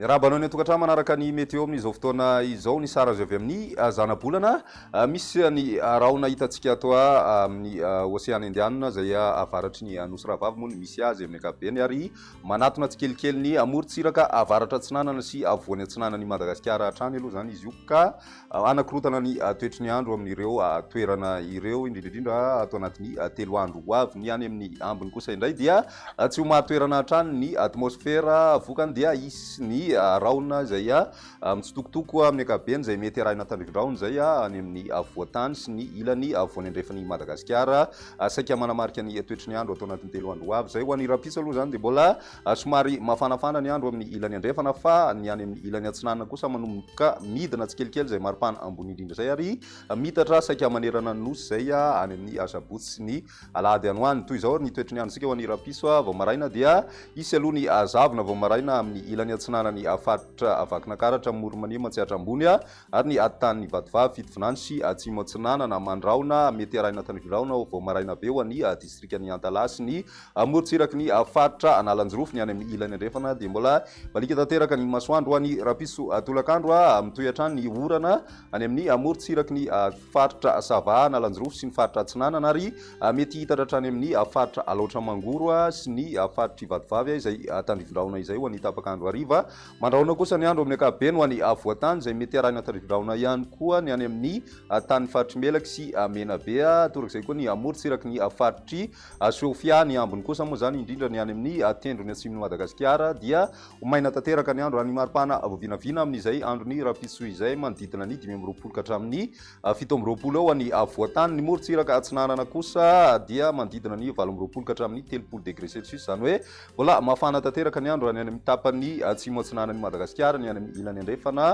Miarahaba anao any an-tokantrano manaraka ny météo amin'izao fotoana izao. Ny sary azo avy amin'ny zanabolana. Misy ny rahona hitantsika ato amin'ny Oseana Indianina izay avaratry ny Nosy Rahavavy moa no misy azy amin'ny ankapobeny ary manatona tsikelikely ny morontsiraka avaratra atsinanana sy afovoany atsinanan'i Madagasikara hatrany aloha izany izy io ka Hanakorotana ny toetry ny andro amin'ireo toerana ireo, indrindra indrindra ato anatin'ny 3 andro ho avy. Ny any amin'ny ambiny kosa indray dia tsy ho marin-toerana hatrany ny atmosfera. Vokany dia hisy ny rahona izay mitsitokotoko amin'ny ankapobeny izay mety arahina tandrifin-drahona izay any amin'ny afovoan-tany sy ny ilany afovoany andrefan'i Madagasikara. Saika manamarika ny toetry ny andro ato anatin'ny 3 andro ho avy izay. Ho an'ny rahampitso aloha izany dia mbola Somary mafanafana ny andro amin'ny ilany andrefana fa ny any amin'ny ilany atsinanana kosa manomboka midina tsikelikely izay maripana ambony indrindra izay ary miitatra saika manerana ny nosy izay any amin'ny asabotsy sy ny alahady any ho any. Toy izao ary ny toetry ny androntsika ho an'ny rahampitso vao maraina dia hisy aloha ny zavona vao maraina amin'ny ilany atsinanan'ny faritra Vakinankaratra, Amoron'i Mania, Matsiatra Ambony ary ny atitan'ny Vatovavy, Fitovinany sy Atsimo Atsinanana. Mandrahona mety arahina tandrifin-drahona vao maraina be ho an'ny distrikan'i Antalaha sy ny Amorontsiraky ny faritra Analanjirofo, ny any amin'ny ilany andrefana dia mbola baliaka tanteraka ny masoandro. Ho an'ny rahampitso tolakandro, mitohy hatrany ny orana any amin'ny amorontsiraky ny faritra Sava, Analanjirofo sy ny faritra Atsinanana ary mety hihitatra hatrany amin'ny faritra Alaotra Mangoro sy ny faritr'i Vatovavy izay tandrifindrahona izay ho an'ny tapak'andro hariva. Mandrahona kosa ny andro amin'ny ankapobeny ho an'ny afovoan-tany izay mety arahina tandrifindrahona ihany koa ny any amin'ny tany faritr'i Melaky sy Menabe. Torak'izay koa ny amorontsiraky ny faritr'i Sofia, ny ambiny kosa moa izany, indrindra ny any amin'ny tendrony atsimon'i Madagasikara dia ho maina tanteraka ny andro, raha ny maripana vao vinavina amin'izay andron'ny rahampitso izay, manodidina ny 25 ka hatramin'ny 27 eo any afovoan-tany. Ny morontsiraka atsinanana kosa dia manodidina ny 28 ka hatramin'ny 30 degré celsius, izany hoe mbola mafana tanteraka ny andro raha ny any amin'ny tapany atsimo atsinanan'i Madagasikara, ny any amin'ny ilany andrefana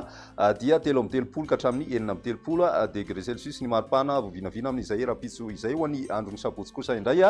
dia 33 ka hatramin'ny 36 degré celsius ny maripana vao vinavina amin'izay rahampitso izay. Ho an'ny andron'ny sabotsy kosa indray,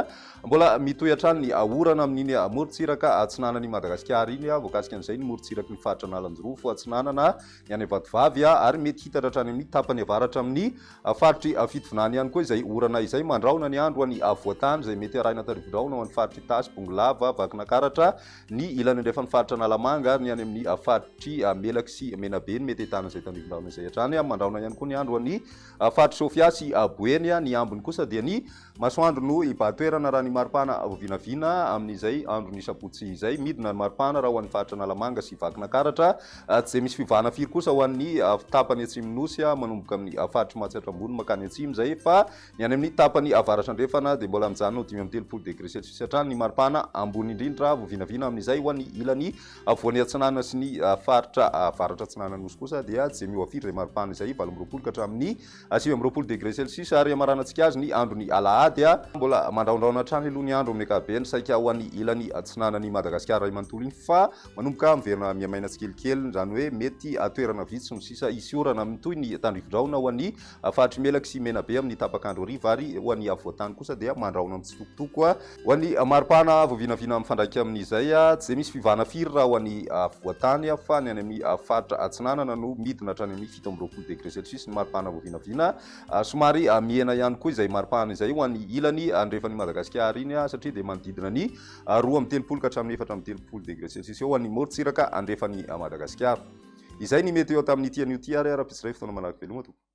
mbola mitohy hatrany ny orana amin'iny morontsiraka atsinanan'i Madagasikara iny, voakasika an'izay ny morontsiraky ny faritra Analanjirofo atsinanana, ny any Vatovavy ary mety hitatra hatrany amin'ny tapany avaratra amin'ny faritr'i Fitovinany ihany koa izay orana izay. Mandrahona ny andro any afovoan-tany izay mety arahina tarivo-drahona ho an'ny faritr'i Itasy, Bongolava, Vakinankaratra, Ny ilany andrefan'ny faritra Analamanga ary ny any amin'ny faritr'i Melaky sy Menabe no mety ahitana izay tandrifin-drahona izay hatrany. Mandrahona ihany koa ny andro any faritr'i Sofia sy Boeny. Ny ambiny kosa dia ny masoandro no hibahan-toerana raha ny maripana vao vinavina amin'izay andron'ny sabotsy izay. Midina ny maripana raha ho an'ny faritra Analamanga sy Vakinankaratra. Tsy dia misy fiovana firy kosa ho an'ny tapany atsimon'ny Nosy manomboka amin'ny faritr'i Mahatsiatra Ambony mankany atsimo izay fa Ny any amin'ny tapany avaratra andrefana dia mbola mijanona ho 35 degré celsius hatrany ny maripana ambony indrindra vao vinavina amin'izay. Ho an'ny ilany afovoany atsinanana sy ny faritra avaratra atsinanan'ny Nosy kosa dia tsy dia miova firy izay maripana izay, 28 ka hatramin'ny 29 degré celsius. Ary hamaranantsika azy ny andron'ny alahady. Mbola mandrahondrahona hatrany aloha ny andro amin'ny ankapobeny saika ho an'ny ilany atsinanan'i Madagasikara iray manontolo iny fa manomboka miverina mihamaina tsikelikely, izany hoe mety toerana vitsy no sisa hisy orana mitohy ny tandrifindrahona ho an'ny Faritr'i Melaky sy Menabe amin'ny tapak'andro hariva ary ho an'ny afovoan-tany kosa dia mandrahona mitsitokotoko. Ho an'ny maripana vao vinavina mifandraika amin'izay, tsy dia misy fivahana firy raha ho an'ny afovoan-tany fa ny any amin'ny faritra atsinanana no midina hatrany amin'ny 27 degré celsius ny maripana vao vinavina. Somary mihena ihany koa izay maripana izay ho an'ny ilany andrefan'i Madagasikara iny satria dia manodidina ny 32 ka hatramin'ny 34 degré celsius eo ho an'ny morontsiraka andrefan'i Madagasikara. Izay ny météo tamin'ity anio ity ary rahampitso indray fotoana manaraka veloma tompoko.